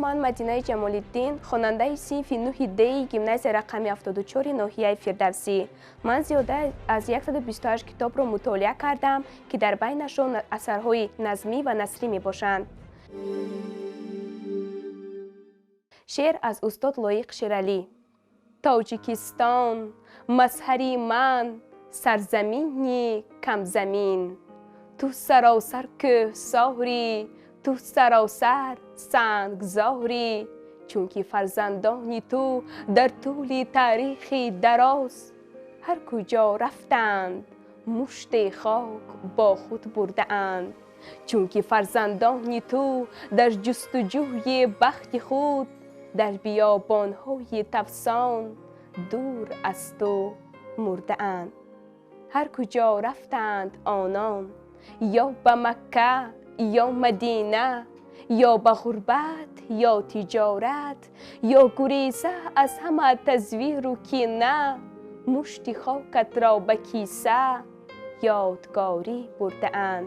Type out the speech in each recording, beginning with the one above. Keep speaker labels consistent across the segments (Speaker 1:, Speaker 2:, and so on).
Speaker 1: Ман Мадинаи Ҷамолиддин, хонандаи синфи 9 Д гимназияи рақами 74 ноҳияи Фирдавсӣ. Ман зиёда аз 128 китобро мутолиа кардам, ки дар байнашон асарҳои назмӣ ва насрӣ мебошанд. Шеър аз устод Лоиқ Шералӣ. Тоҷикистон, мазҳари ман, сарзамини камзамин. Ту саросар кӯҳсорӣ, ту саросар сангзорӣ, чунки фарзандони ту дар тӯли таърихи дароз ҳар куҷо рафтанд, муште хок бо худ бурдаанд. Чунки фарзандони ту дар ҷустуҷӯи бахти худ дар биёбонҳои тафсон дур аз ту мурдаанд. Ҳар куҷо рафтанд онон, ё ба Макка ё Мадина, ё ба ғурбат ё тиҷорат, ё гуреза аз ҳама тазвиру кина, мушти хокатро ба киса ёдгорӣ бурдаанд.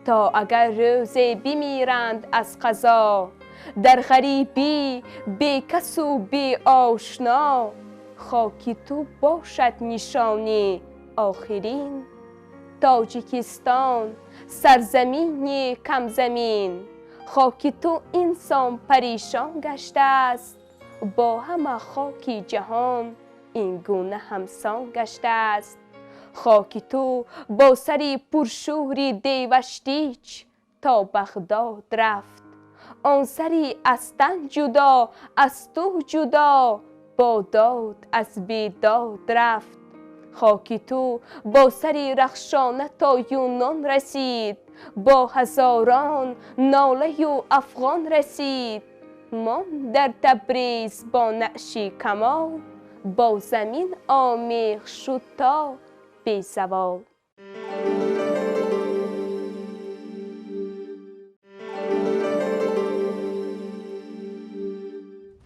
Speaker 1: То агар рӯзе бимиранд аз қазо, дар ғарибӣ бекасу беошно, хоки ту бошад нишони охирин. Тоҷикистон, сарзамини камзамин, хоки ту инсон паришон гаштааст, бо ҳама хоки ҷаҳон ин гуна ҳамсон гаштааст. Хоки ту бо сари пуршӯри деваштич то Бағдод рафт, он сари аз тан ҷудо, аз ту ҷудо, бо дод аз бедод рафт. Хоки ту бо сари рахшона то Юнон расид, бо ҳазорон нолаю афғон расид. Мон дар Табриз бо наъши камол, бо замин омех шуд то безавол.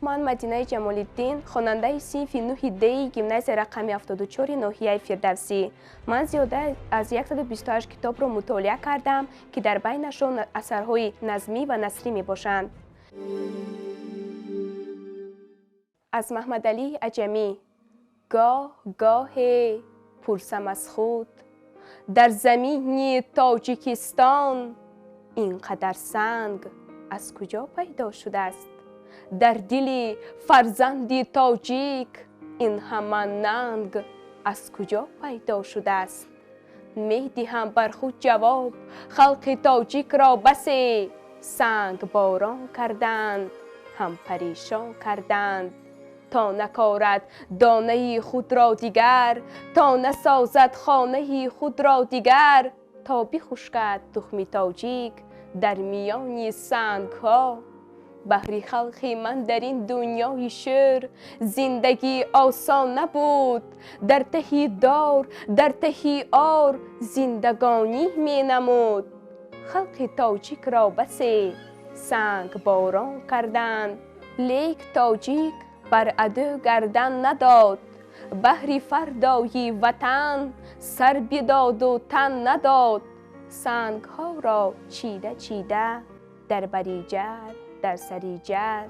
Speaker 1: Ман Мадинаи Ҷамолиддин, хонандаи синфи 9 Д гимназияи рақами 74 ноҳияи Фирдавсӣ. Ман зиёда аз 128 китобро мутолиа кардам, ки дар байнашон асарҳои назмӣ ва насрӣ мебошанд. Аз Маҳмадалӣ Аҷамӣ. Гоҳ гоҳе пурсам аз худ, дар замини Тоҷикистон ин қадар санг аз куҷо пайдо шудааст? Дар дили фарзанди тоҷик ин ҳама нанг аз куҷо пайдо шудааст? Медиҳам бар худ ҷавоб, халқи тоҷикро басе сангборон карданд, ҳам паришон карданд. То накорад донаи худро дигар, то насозад хонаи худро дигар, то бихушкад тухми тоҷик дар миёни сангҳо. Баҳри халқи ман дар ин дунёи шӯр зиндагӣ осон набуд, дар таҳи дор, дар таҳи ор зиндагонӣ менамуд. Халқи тоҷикро басе сангборон карданд, лек тоҷик бар адӯ гардан надод. Баҳри фардои ватан сар бидоду тан надод. Сангҳоро чида чида дар бари ҷар, дар сари ҷар,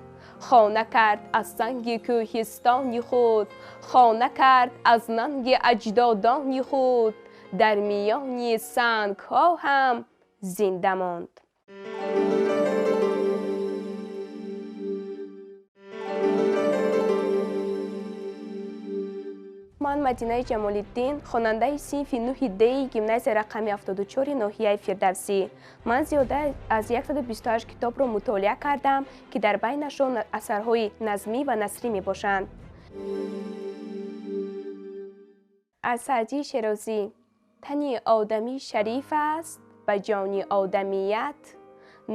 Speaker 1: хона кард аз санги кӯҳистони худ, хона кард аз нанги аҷдодони худ. Дар миёни сангҳо ҳам зинда монд. Ман Мадинаи Ҷамолиддин, хонандаи синфи 9 Д гимназияи рақами 74 ноҳияи Фирдавсӣ. Ман зиёда аз 128 китобро мутолиа кардам, ки дар байнашон асарҳои назмӣ ва насрӣ мебошанд. Аз Саъдии Шерозӣ. Тани одамӣ шариф аст ба ҷони одамият,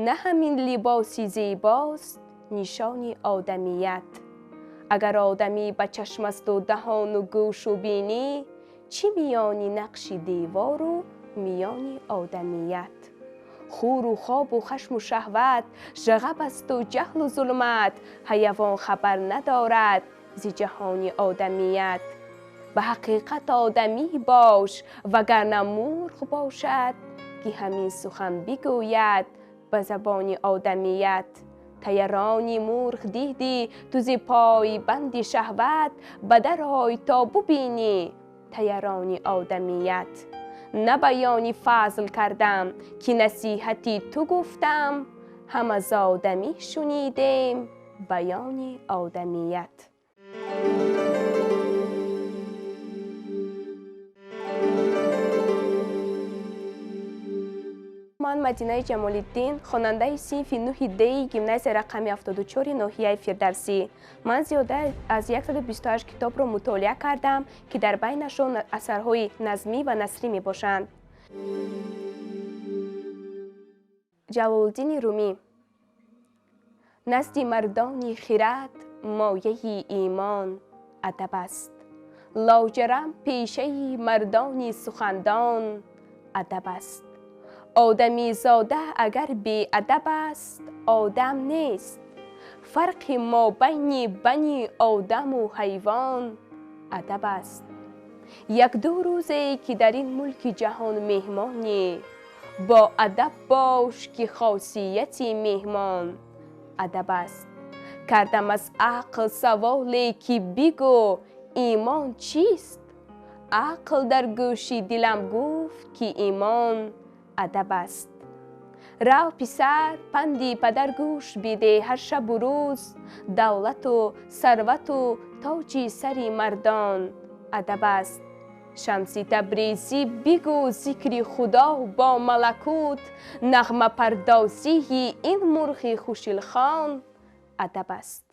Speaker 1: на ҳамин либоси зебост нишони одамият. Агар одамӣ ба чашм асту даҳону гӯшу бинӣ, чӣ миёни нақши девору миёни одамият? Хуру хобу хашму шаҳват, жағаб асту ҷаҳлу зулмат, ҳайавон хабар надорад зи ҷаҳони одамият. Ба ҳақиқат одамӣ бош, вагарна мурғ бошад, ки ҳамин сухан бигӯяд ба забони одамият. Тайрони мурғ дидӣ ту зи пойбанди шаҳват, ба дарой то бубинӣ тайрони одамият. На баёни фазл кардам, ки насиҳати ту гуфтам, ҳам аз одамӣ шунидем баёни одамият. Ман Мадинаи Ҷамолиддин, хонандаи синфи 9 Д гимназия рақами 74 ноҳияи Фирдавсӣ. Ман зиёда аз 128 китобро мутолиа кардам, ки дар байнашон асарҳои назмӣ ва насрӣ мебошанд. Ҷалолуддини Румӣ. Назди мардони хирад мояи имон адаб аст. Лоҷарам пешаи мардони сухандон адаб аст. Одамизода агар беадаб аст, одам нест. Фарқи мобайни бани одаму ҳайвон адаб аст. Як-ду рӯзе ки дар ин мулки ҷаҳон меҳмонӣ, бо адаб бош, ки хосияти меҳмон адаб аст. Кардам аз ақл саволе, ки бигӯ, имон чист? Ақл дар гӯши дилам гуфт, ки имон адаб аст. Рав, писар, панди падар гӯш бидеҳ ҳар шабу рӯз, давлату сарвату тоҷи сари мардон адаб аст. Шамси Табризӣ, бигӯ, зикри Худо бо малакут, нағмапардозии ин мурғи хушилхон адаб аст.